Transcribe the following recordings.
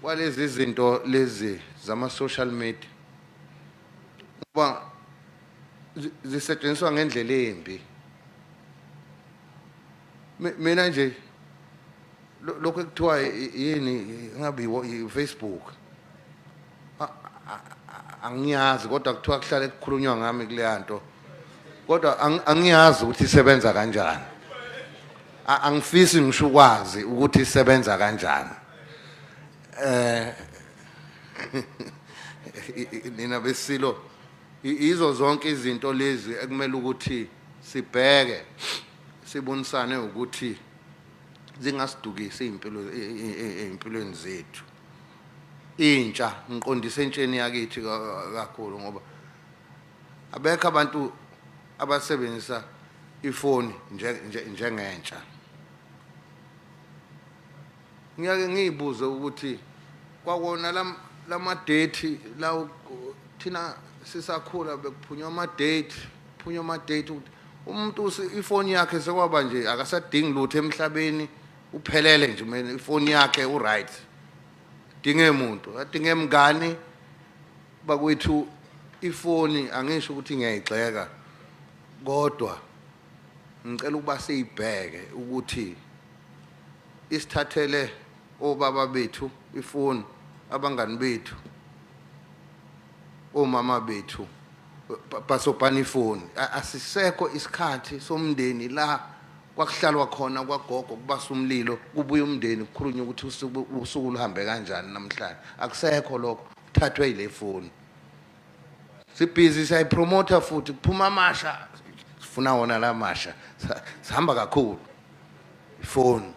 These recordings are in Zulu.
Kwalezi zinto lezi zama social media, ngoba zisetshenziswa ngendlela embi. Mina nje lokho ekuthiwa yini, ngabe i-Facebook, angiyazi, kodwa kuthiwa kuhlale kukhulunywa ngami kuleya nto, kodwa angiyazi ukuthi isebenza kanjani. Angifisi ngisho ukwazi ukuthi isebenza kanjani. Nina besilo, izo zonke izinto lezi ekumele ukuthi sibheke, sibonisane ukuthi zingasidukisi impilo empilweni zethu. Intsha, ngiqondise entsheni yakithi kakhulu, ngoba abekho abantu abasebenzisa ifoni njengentsha. Ngiyake ngiyibuze ukuthi kwakona lama date la, thina sisakhula bekuphunywa ama date, phunywa ama date, ukuthi umuntu ifoni yakhe sekwaba nje akasadingi lutho emhlabeni, uphelele nje mina ifoni yakhe u-right, dinge muntu, adinge mngani. Bakwethu, ifoni angisho ukuthi ngiyayigxeka, kodwa ngicela ukuba siyibheke ukuthi isithathele obaba bethu ifoni, abangani bethu, omama bethu, basobhana ifoni. Asisekho isikhathi somndeni la kwakuhlalwa khona kwagogo, kubasa umlilo, kubuye umndeni, kukhulunywe ukuthi usuku luhambe kanjani namhlanje. Akusekho lokho, kuthathwe yile foni. Sibhizi siyayipromotha futhi, kuphuma amasha, sifuna wona la masha. Sihamba kakhulu ifoni.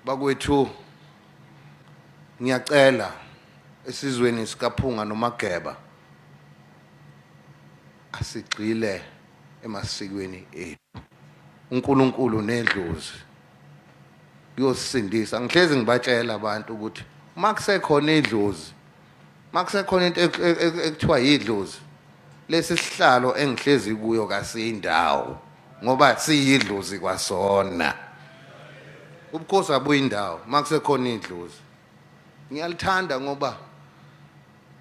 Bakwethu, ngiyacela esizweni sikaPhunga noMageba, asigxile emasikweni ethu. UNkulunkulu nedlozi kuyosindisa. Ngihlezi ngibatshela abantu ukuthi uma kusekhona idlozi, uma kusekhona into ekuthiwa yidlozi, lesi sihlalo engihlezi kuyo kasiyindawo, ngoba siyidlozi kwasona. Ubukhosi abuyindawo uma kusekhona idlozi. Ngiyalithanda ngoba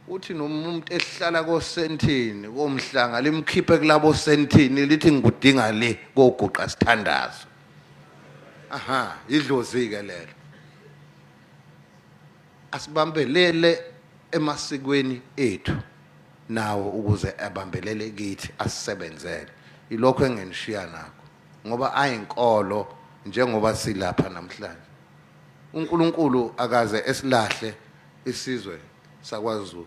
uthi noma umuntu ehlala koSentini koMhlanga, limkhiphe kulabo Sentini, lithi ngikudinga le koguqa sithandazo. Aha, idlozi ke lelo. Asibambelele emasikweni ethu nawo ukuze abambelele kithi, asisebenzele. Ilokho enginishiya nakho, ngoba ayinkolo njengoba silapha namhlanje. UNkulunkulu akaze esilahle isizwe sakwaZulu,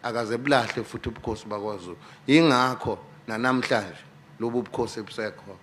akaze bulahle futhi ubukhosi bakwaZulu. Yingakho nanamhlanje lobu bukhosi busekhona.